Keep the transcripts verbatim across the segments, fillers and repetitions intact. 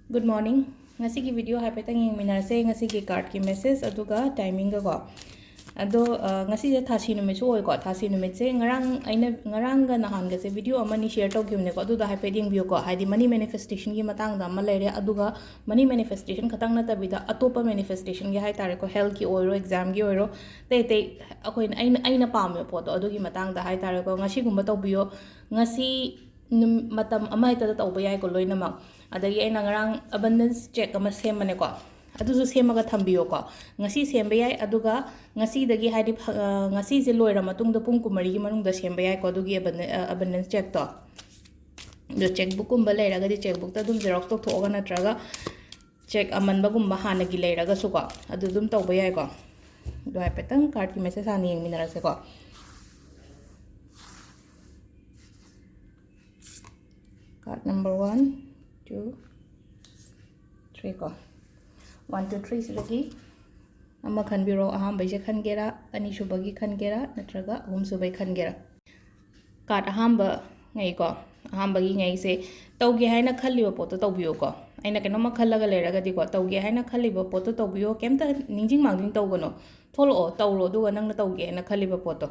Good morning. ꯉꯁꯤꯒꯤ video ꯍꯥꯏꯐꯦꯠꯇꯪ ꯌꯦꯡꯃꯤꯟꯅꯔꯁꯦ, ꯉꯁꯤꯒꯤ cardꯀꯤ message ꯑꯗꯨꯒ timingꯒꯀꯣ. ꯑꯗꯣ, ꯑ, ꯉꯁꯤꯁꯦ ꯊꯥꯁꯤ ꯅꯨꯃꯤꯠꯁꯨ ꯑꯣꯏꯀꯣ. ꯊꯥꯁꯤ ꯅꯨꯃꯤꯠꯁꯦ ꯉꯔꯥꯡ ꯑꯩꯅ, ꯉꯔꯥꯡꯒ ꯅꯍꯥꯟꯒꯁꯦ video ꯑꯃꯅꯤ share ꯇꯧꯈꯤꯕꯅꯦꯀꯣ. ꯑꯗꯨꯗꯣ ꯍꯥꯏꯐꯦꯠ ꯌꯦꯡꯕꯤꯌꯨꯀꯣ. ꯍꯥꯏꯗꯤ money manifestationꯒꯤ ꯃꯇꯥꯡꯗ ꯑꯃ ꯂꯩꯔꯦ, ꯑꯗꯨꯒ money manifestation ꯈꯛꯇꯪ ꯅꯠꯇꯕꯤꯗ ꯑꯇꯣꯞꯄ manifestationꯒꯤ ꯍꯥꯏꯇꯥꯔꯦꯀꯣ, healthꯀꯤ ꯑꯣꯏꯔꯣ, examꯒꯤ ꯑꯣꯏꯔꯣ, ꯑꯇꯩ ꯑꯇꯩ ꯑꯩꯈꯣꯏꯅ, ꯑꯩꯅ, ꯑꯩꯅ ꯄꯥꯝꯃꯤꯕ ꯄꯣꯠꯇꯣ ꯑꯗꯨꯒꯤ ꯃꯇꯥꯡꯗ ꯍꯥꯏꯇꯥꯔꯦꯀꯣ. ꯉꯁꯤꯒꯨꯝꯕ ꯇꯧꯕꯤꯌꯣ. ꯉꯁꯤ ꯅꯨꯝ-, ꯃꯇꯝ ꯑꯃ ꯍꯦꯛꯇꯗ ꯇꯧꯕ ꯌꯥꯏꯀꯣ ꯂꯣꯏꯅꯃꯛ. ꯑꯗꯒꯤ ꯑꯩꯅ ꯉꯔꯥꯡ abundance check ꯑꯃ ꯁꯦꯝꯕꯅꯦꯀꯣ, ꯑꯗꯨꯁꯨ ꯁꯦꯝꯃꯒ ꯊꯝꯕꯤꯌꯣꯀꯣ. ꯉꯁꯤ ꯁꯦꯝꯕ ꯌꯥꯏ, ꯑꯗꯨꯒ ꯉꯁꯤꯗꯒꯤ ꯍꯥꯏꯗꯤ ꯐ-, ꯑ, ꯉꯁꯤꯁꯦ ꯂꯣꯏꯔ ꯃꯇꯨꯡꯗ ꯄꯨꯡ ꯀꯨꯟꯃꯔꯤꯒꯤ ꯃꯅꯨꯡꯗ ꯁꯦꯝꯕ ꯌꯥꯏꯀꯣ, ꯑꯗꯨꯒꯤ abundance, ꯑ, abundance checkꯇꯣ. ꯑꯗꯣ checkbookꯀꯨꯝꯕ ꯂꯩꯔꯒꯗꯤ checkbookꯇ ꯑꯗꯨꯝ xerox ꯇꯧꯊꯣꯛꯑꯒ, ꯅꯠꯇ꯭ꯔꯒ check ꯑꯃꯟꯕꯒꯨꯝꯕ ꯍꯥꯟꯅꯒꯤ ꯂꯩꯔꯒꯁꯨꯀꯣ, ꯑꯗꯨ ꯑꯗꯨꯝ ꯇꯧꯕ ꯌꯥꯏꯀꯣ. ꯑꯗꯣ ꯍꯥꯏꯐꯦꯠꯇꯪ cardꯀꯤ message ꯍꯥꯟꯅ ꯌꯦꯡꯃꯤꯟꯅꯔꯁꯦꯀꯣ. Card number one, two, three ꯀꯣ. One, two, three ꯁꯤꯗꯒꯤ ꯑꯃ ꯈꯟꯕꯤꯔꯣ. ꯑꯍꯥꯟꯕꯩꯁꯦ ꯈꯟꯒꯦꯔꯥ, ꯑꯅꯤꯁꯨꯕꯒꯤ ꯈꯟꯒꯦꯔꯥ, ꯅꯠꯇ꯭ꯔꯒ ꯑꯍꯨꯝꯁꯨꯕꯩ ꯈꯟꯒꯦꯔꯥ? Card ꯑꯍꯥꯟꯕ ꯉꯩꯀꯣ, ꯑꯍꯥꯟꯕꯒꯤ ꯉꯩꯁꯦ ꯇꯧꯒꯦ ꯍꯥꯏꯅ ꯈꯜꯂꯤꯕ ꯄꯣꯠꯇꯣ ꯇꯧꯕꯤꯌꯨꯀꯣ. ꯑꯩꯅ ꯀꯩꯅꯣꯝꯃ ꯈꯜꯂꯒ ꯂꯩꯔꯒꯗꯤꯀꯣ, ꯇꯧꯒꯦ ꯍꯥꯏꯅ ꯈꯜꯂꯤꯕ ꯄꯣꯠꯇꯣ ꯇꯧꯕꯤꯌꯣ, ꯀꯩꯝꯇ ꯅꯤꯡꯁꯤꯡ ꯃꯥꯡꯖꯤꯡ ꯇꯧꯒꯅꯣ. ꯊꯣꯛꯂꯛꯑꯣ, ꯇꯧꯔꯣ, ꯑꯗꯨꯒ ꯅꯪꯅ ꯇꯧꯒꯦ ꯍꯥꯏꯅ ꯈꯜꯂꯤꯕ ꯄꯣꯠꯇꯣ.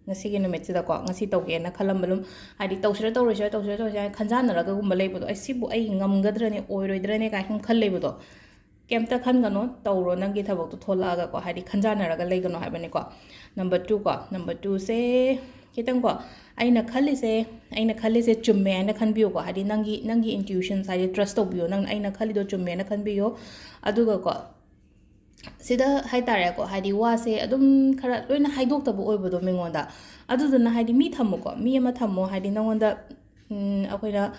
ꯉꯁꯤꯒꯤ ꯅꯨꯃꯤꯠꯁꯤꯗꯀꯣ, ꯉꯁꯤ ꯇꯧꯒꯦꯅ ꯈꯜꯂꯝꯕ ꯑꯗꯨꯝ, ꯍꯥꯏꯗꯤ ꯇꯧꯁꯤꯔ ꯇꯧꯔꯣꯏꯁꯤꯔ, ꯇꯧꯁꯤꯔ ꯇꯧꯔꯣꯏꯁꯤꯔ ꯍꯥꯏꯅ ꯈꯟꯖꯥꯟꯅꯔꯒꯒꯨꯝꯕ ꯂꯩꯕꯗꯣ, "ꯑꯩ ꯁꯤꯕꯨ ꯑꯩ ꯉꯝꯒꯗ꯭ꯔꯅꯦ, ꯑꯣꯏꯔꯣꯏꯗ꯭ꯔꯅꯦ?" ꯀꯥꯏꯅ ꯁꯨꯝ ꯈꯜ ꯂꯩꯕꯗꯣ, ꯀꯩꯝꯇ ꯈꯟꯒꯅꯣ, ꯇꯧꯔꯣ, ꯅꯪꯒꯤ ꯊꯕꯛꯇꯣ ꯊꯣꯛꯂꯛꯑꯒꯀꯣ, ꯍꯥꯏꯗꯤ ꯈꯟꯖꯥꯟꯅꯔꯒ ꯂꯩꯒꯅꯣ ꯍꯥꯏꯕꯅꯤꯀꯣ. Number two ꯀꯣ, number twoꯁꯦ ꯈꯤꯇꯪꯀꯣ, ꯑꯩꯅ ꯈꯜꯂꯤꯁꯦ, ꯑꯩꯅ ꯈꯜꯂꯤꯁꯦ ꯆꯨꯝꯃꯦ ꯍꯥꯏꯅ ꯈꯟꯕꯤꯌꯨꯀꯣ, ꯍꯥꯏꯗꯤ ꯅꯪꯒꯤ, ꯅꯪꯒꯤ intuitions, ꯍꯥꯏꯗꯤ trust ꯇꯧꯕꯤꯌꯣ, ꯅꯪ, ꯑꯩꯅ ꯈꯜꯂꯤꯗꯣ ꯆꯨꯝꯃꯦꯅ ꯈꯟꯕꯤꯌꯣ. ꯑꯗꯨꯒꯀꯣ, ꯁꯤꯗ ꯍꯥꯏꯇꯥꯔꯦꯀꯣ, ꯍꯥꯏꯗꯤ ꯋꯥꯁꯦ ꯑꯗꯨꯝ ꯈꯔ ꯂꯣꯏꯅ ꯍꯥꯏꯗꯣꯛꯇꯕ ꯑꯣꯏꯕꯗꯣ ꯃꯤꯉꯣꯟꯗ, ꯑꯗꯨꯗꯨꯅ ꯍꯥꯏꯗꯤ ꯃꯤ ꯊꯝꯃꯨꯀꯣ, ꯃꯤ ꯑꯃ ꯊꯝꯃꯣ, ꯍꯥꯏꯗꯤ ꯅꯉꯣꯟꯗ, ꯎꯝ, ꯑꯩꯈꯣꯏꯅ,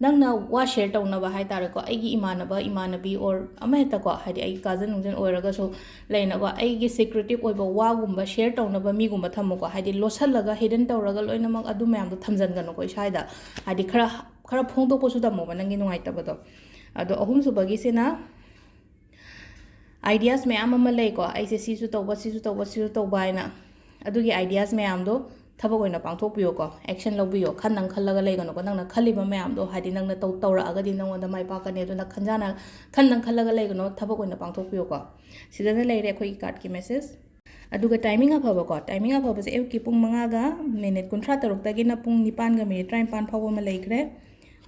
ꯅꯪꯅ ꯋꯥ share ꯇꯧꯅꯕ ꯍꯥꯏꯇꯥꯔꯦꯀꯣ, ꯑꯩꯒꯤ ꯏꯃꯥꯟꯅꯕ, ꯏꯃꯥꯟꯅꯕꯤ, or ꯑꯃ ꯍꯦꯛꯇꯀꯣ, ꯍꯥꯏꯗꯤ ꯑꯩꯒꯤ cousin ꯅꯨꯡꯖꯟ ꯑꯣꯏꯔꯒꯁꯨ ꯂꯩꯅꯀꯣ, ꯑꯩꯒꯤ secretive ꯑꯣꯏꯕ ꯋꯥꯒꯨꯝꯕ share ꯇꯧꯅꯕ ꯃꯤꯒꯨꯝꯕ ꯊꯝꯃꯨꯀꯣ, ꯍꯥꯏꯗꯤ ꯂꯣꯠꯁꯜꯂꯒ, hidden ꯇꯧꯔꯒ ꯂꯣꯏꯅꯃꯛ ꯑꯗꯨ ꯃꯌꯥꯝꯗꯣ ꯊꯝꯖꯟꯒꯅꯨꯀꯣ ꯏꯁꯥꯗ, ꯍꯥꯏꯗꯤ ꯈꯔ, ꯈꯔ ꯐꯣꯡꯗꯣꯛꯄꯁꯨ ꯇꯝꯃꯣꯕ ꯅꯪꯒꯤ ꯅꯨꯡꯉꯥꯏꯇꯕꯗꯣ. ꯑꯗꯣ ꯑꯍꯨꯝꯁꯨꯕꯒꯤꯁꯤꯅ, ideas ꯃꯌꯥꯝ ꯑꯃ ꯂꯩꯀꯣ, ꯑꯩꯁꯦ ꯁꯤꯁꯨ ꯇꯧꯕ, ꯁꯤꯁꯨ ꯇꯧꯕ, ꯁꯤꯁꯨ ꯇꯧꯕ ꯍꯥꯏꯅ, ꯑꯗꯨꯒꯤ ideas ꯃꯌꯥꯝꯗꯣ ꯊꯕꯛ ꯑꯣꯏꯅ ꯄꯥꯡꯊꯣꯛꯄꯤꯌꯨꯀꯣ꯫ ꯑꯦꯛꯁꯟ ꯂꯧꯕꯤꯌꯣ꯫ ꯈꯟꯗꯪ ꯈꯜꯂꯒ ꯂꯩꯒꯅꯨꯀꯣ꯫ ꯅꯪꯅ ꯈꯜꯂꯤꯕ ꯃꯌꯥꯝꯗꯣ ꯍꯥꯏꯗꯤ ꯅꯪꯅ ꯇꯧ ꯇꯧꯔꯛꯑꯒꯗꯤ ꯅꯪꯉꯣꯟꯗ ꯃꯥꯏ ꯄꯥꯛꯀꯅꯤ꯫ ꯑꯗꯨꯅ ꯈꯟꯖꯥꯅ ꯈꯟꯗꯪ ꯈꯜꯂꯒ ꯂꯩꯒꯅꯣ꯫ ꯊꯕꯛ ꯑꯣꯏꯅ ꯄꯥꯡꯊꯣꯛꯄꯤꯌꯨꯀꯣ꯫ ꯁꯤꯗꯅ ꯂꯩꯔꯦ ꯑꯩꯈꯣꯏꯒꯤ ꯀꯥꯔꯠꯀꯤ ꯃꯦꯁꯦꯖ꯫ ꯑꯗꯨꯒ ꯇꯥꯏꯃꯤꯡ ꯑꯐꯕꯀꯣ꯫ ꯇꯥꯏꯃꯤꯡ ꯑꯐꯕꯁꯦ ꯑꯌꯨꯛꯀꯤ ꯄꯨꯡ ꯃꯉꯥꯒ ꯃꯤꯅꯤꯠ ꯀꯨꯟꯊ꯭ꯔꯥ ꯇꯔꯨꯛꯇꯒꯤꯅ ꯄꯨꯡ ꯅꯤꯄꯥꯟꯒ ꯃꯤꯅꯤꯠ ꯇꯔꯥꯅꯤꯄꯥꯟ ꯐꯥꯎꯕ ꯑꯃ ꯂꯩꯈ꯭ꯔꯦ꯫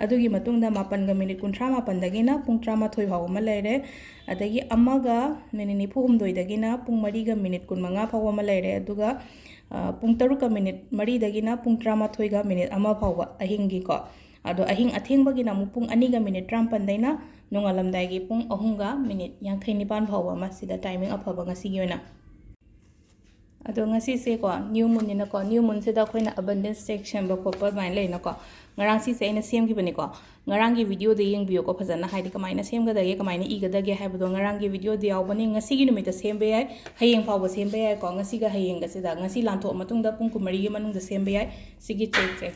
ꯑꯗꯨꯒꯤ ꯃꯇꯨꯡꯗ ꯃꯥꯄꯟꯒ ꯃꯤꯅꯤꯠ ꯀꯨꯟꯊ꯭ꯔꯥ ꯃꯥꯄꯟꯗꯒꯤꯅ ꯄꯨꯡ ꯇꯔꯥꯃꯥꯊꯣꯏ ꯐꯥꯎꯕ ꯑꯃ ꯂꯩꯔꯦ꯫ ꯑꯗꯒꯤ ꯑꯃꯒ ꯃꯤꯅꯤꯠ ꯅꯤꯐꯨ ꯍꯨꯝꯗꯣꯏꯗꯒꯤꯅ ꯄꯨꯡ ꯃꯔꯤꯒ ꯃꯤꯅꯤꯠ ꯀꯨꯟꯃꯉꯥ ꯐꯥꯎꯕ ꯑꯃ ꯂꯩꯔꯦ꯫ ꯑꯗꯨꯒ, ꯑ, ꯄꯨꯡ ꯇꯔꯨꯛꯀ ꯃꯤꯅꯤꯠ ꯃꯔꯤꯗꯒꯤꯅ ꯄꯨꯡ ꯇꯔꯥꯃꯥꯊꯣꯏꯒ ꯃꯤꯅꯤꯠ ꯑꯃ ꯐꯥꯎꯕ ꯑꯍꯤꯡꯒꯤꯀꯣ꯫ ꯑꯗꯣ ꯑꯍꯤꯡ ꯑꯊꯦꯡꯕꯒꯤꯅ ꯑꯃꯨꯛ ꯄꯨꯡ ꯑꯅꯤꯒ ꯃꯤꯅꯤꯠ ꯇꯔꯥꯃꯥꯄꯟꯗꯩꯅ ꯅꯣꯡꯉꯥꯜꯂꯝꯗꯥꯏꯒꯤ ꯄꯨꯡ ꯑꯍꯨꯝꯒ ꯃꯤꯅꯤꯠ ꯌꯥꯡꯈꯩ ꯅꯤꯄꯥꯟ ꯐꯥꯎꯕ ꯑꯃ ꯁꯤꯗ ꯇꯥꯏꯃꯤꯡ ꯑꯐꯕ ꯉꯁꯤꯒꯤ ꯑꯣꯏꯅ꯫ ꯑꯗꯣ ꯉꯁꯤꯁꯦꯀꯣ, ꯅ꯭ꯌꯨ ꯃꯨꯟꯅꯤꯅꯀꯣ, ꯅ꯭ꯌꯨ ꯃꯨꯟꯁꯤꯗ ꯑꯩꯈꯣꯏꯅ ꯑꯕꯟꯗꯦꯟꯁ ꯆꯦꯛ ꯁꯦꯝꯕ ꯈꯣꯠꯄ ꯑꯗꯨꯃꯥꯏꯅ ꯂꯩꯅꯀꯣ꯫ ꯉꯔꯥꯡ ꯁꯤꯁꯦ ꯑꯩꯅ ꯁꯦꯝꯈꯤꯕꯅꯤꯀꯣ꯫ ꯉꯔꯥꯡꯒꯤ ꯚꯤꯗꯤꯑꯣꯗ ꯌꯦꯡꯕꯤꯌꯨꯀꯣ ꯐꯖꯅ, ꯍꯥꯏꯗꯤ ꯀꯃꯥꯏꯅ ꯁꯦꯝꯒꯗꯒꯦ, ꯀꯃꯥꯏꯅ ꯏꯒꯗꯒꯦ ꯍꯥꯏꯕꯗꯣ ꯉꯔꯥꯡꯒꯤ ꯚꯤꯗꯤꯑꯣꯗ ꯌꯥꯎꯕꯅꯤ꯫ ꯉꯁꯤꯒꯤ ꯅꯨꯃꯤꯠꯇ ꯁꯦꯝꯕ ꯌꯥꯏ, ꯍꯌꯦꯡ ꯐꯥꯎꯕ ꯁꯦꯝꯕ ꯌꯥꯏꯀꯣ꯫ ꯉꯁꯤꯒ ꯍꯌꯦꯡꯒꯁꯤꯗ, ꯉꯁꯤ ꯂꯥꯟꯊꯣꯛꯑ ꯃꯇꯨꯡꯗ ꯄꯨꯡ ꯀꯨꯟꯃꯔꯤꯒꯤ ꯃꯅꯨꯡꯗ ꯁꯦꯝꯕ ꯌꯥꯏ ꯁꯤꯒꯤ ꯆꯦꯛꯁꯦ꯫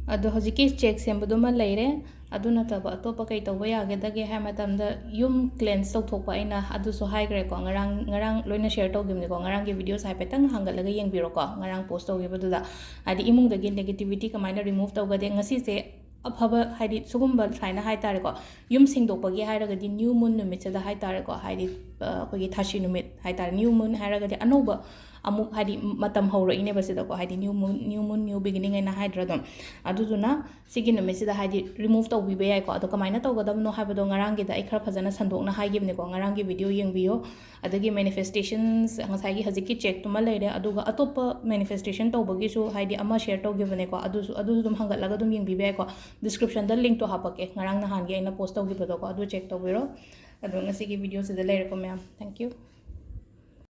ꯑꯗꯣ ꯍꯧꯖꯤꯛꯀꯤ ꯆꯦꯛ ꯁꯦꯝꯕꯗꯨꯃ ꯂꯩꯔꯦ꯫ ꯑꯗꯨ ꯅꯠꯇꯕ ꯑꯇꯣꯞꯄ ꯀꯩ ꯇꯧꯕ ꯌꯥꯒꯗꯒꯦ ꯍꯥꯏ ꯃꯇꯝꯗ, ꯌꯨꯝ ꯀ꯭ꯂꯦꯟꯁ ꯇꯧꯊꯣꯛꯄ, ꯑꯩꯅ ꯑꯗꯨꯁꯨ ꯍꯥꯏꯈ꯭ꯔꯦꯀꯣ, ꯉꯔꯥꯡ, ꯉꯔꯥꯡ ꯂꯣꯏꯅ ꯁꯦꯌꯔ ꯇꯧꯈꯤꯕꯅꯤꯀꯣ꯫ ꯉꯔꯥꯡꯒꯤ ꯚꯤꯗꯤꯑꯣꯁꯦ ꯍꯥꯏꯐꯦꯠꯇꯪ ꯍꯥꯡꯒꯠꯂꯒ ꯌꯦꯡꯕꯤꯔꯣꯀꯣ, ꯉꯔꯥꯡ ꯄꯣꯁ ꯇꯧꯈꯤꯕꯗꯨꯗ꯫ ꯍꯥꯏꯗꯤ ꯏꯃꯨꯡꯗꯒꯤ ꯅꯦꯒꯦꯇꯤꯚꯤꯇꯤ ꯀꯃꯥꯏꯅ ꯔꯤꯃꯨꯚ ꯇꯧꯒꯗꯦ, ꯉꯁꯤꯁꯦ ꯑꯐꯕ, ꯍꯥꯏꯗꯤ ꯁꯤꯒꯨꯝꯕ ꯁꯨꯃꯥꯏꯅ ꯍꯥꯏꯇꯥꯔꯦꯀꯣ, ꯌꯨꯝ ꯁꯦꯡꯗꯣꯛꯄꯒꯤ ꯍꯥꯏꯔꯒꯗꯤ ꯅ꯭ꯌꯨ ꯃꯨꯟ ꯅꯨꯃꯤꯠꯁꯤꯗ ꯍꯥꯏꯇꯥꯔꯦꯀꯣ, ꯍꯥꯏꯗꯤ, ꯑ, ꯑꯩꯈꯣꯏꯒꯤ ꯊꯥꯁꯤ ꯅꯨꯃꯤꯠ ꯍꯥꯏꯇꯥꯔꯦ, ꯅ꯭ꯌꯨ ꯃꯨꯟ ꯍꯥꯏꯔꯒꯗꯤ ꯑꯅꯧꯕ ꯑꯃꯨꯛ, ꯍꯥꯏꯗꯤ, ꯃꯇꯝ ꯍꯧꯔꯛꯏꯅꯦꯕ ꯁꯤꯗꯀꯣ, ꯍꯥꯏꯗꯤ new moon, new moon, new beginning ꯍꯥꯏꯅ ꯍꯥꯏꯗ꯭ꯔꯥ ꯑꯗꯨꯝ꯫ ꯑꯗꯨꯗꯨꯅ ꯁꯤꯒꯤ ꯅꯨꯃꯤꯠꯁꯤꯗ ꯍꯥꯏꯗꯤ ꯔꯤꯃꯨꯚ ꯇꯧꯕꯤꯕ ꯌꯥꯏꯀꯣ꯫ ꯑꯗꯣ ꯀꯃꯥꯏꯅ ꯇꯧꯒꯗꯕꯅꯣ ꯍꯥꯏꯕꯗꯣ ꯉꯔꯥꯡꯒꯤꯗ ꯑꯩ ꯈꯔ ꯐꯖꯅ ꯁꯟꯗꯣꯛꯅ ꯍꯥꯏꯈꯤꯕꯅꯤꯀꯣ, ꯉꯔꯥꯡꯒꯤ ꯚꯤꯗꯤꯑꯣ ꯌꯦꯡꯕꯤꯌꯣ꯫ ꯑꯗꯒꯤ ꯃꯦꯅꯤꯐꯦꯁꯇꯦꯁꯟꯁ, ꯉꯁꯥꯏꯒꯤ ꯍꯧꯖꯤꯛꯀꯤ ꯆꯦꯛꯇꯨꯃ ꯂꯩꯔꯦ, ꯑꯗꯨꯒ ꯑꯇꯣꯞꯄ ꯃꯦꯅꯤꯐꯦꯁꯇꯦꯁꯟ ꯇꯧꯕꯒꯤꯁꯨ ꯍꯥꯏꯗꯤ ꯑꯃ ꯁꯦꯌꯔ ꯇꯧꯈꯤꯕꯅꯦꯀꯣ, ꯑꯗꯨꯁꯨ, ꯑꯗꯨꯁꯨ ꯑꯗꯨꯝ ꯍꯥꯡꯒꯠꯂꯒ ꯑꯗꯨꯝ ꯌꯦꯡꯕꯤꯕ ꯌꯥꯏꯀꯣ꯫ ꯗꯤꯁꯀ꯭ꯔꯤꯞꯁꯟꯗ ꯂꯤꯡꯛꯇꯣ ꯍꯥꯞꯄꯛꯀꯦ, ꯉꯔꯥꯡ ꯅꯍꯥꯟꯒꯤ ꯑꯩꯅ ꯄꯣꯁ ꯇꯧꯈꯤꯕꯗꯣꯀꯣ, ꯑꯗꯨ ꯆꯦꯛ ꯇꯧꯕꯤꯔꯣ꯫ ꯑꯗꯣ ꯉꯁꯤꯒꯤ ꯚꯤꯗꯤꯑꯣꯁꯤꯗ ꯂꯩꯔꯦꯀꯣ ꯃꯌꯥꯝ꯫ Thank you꯫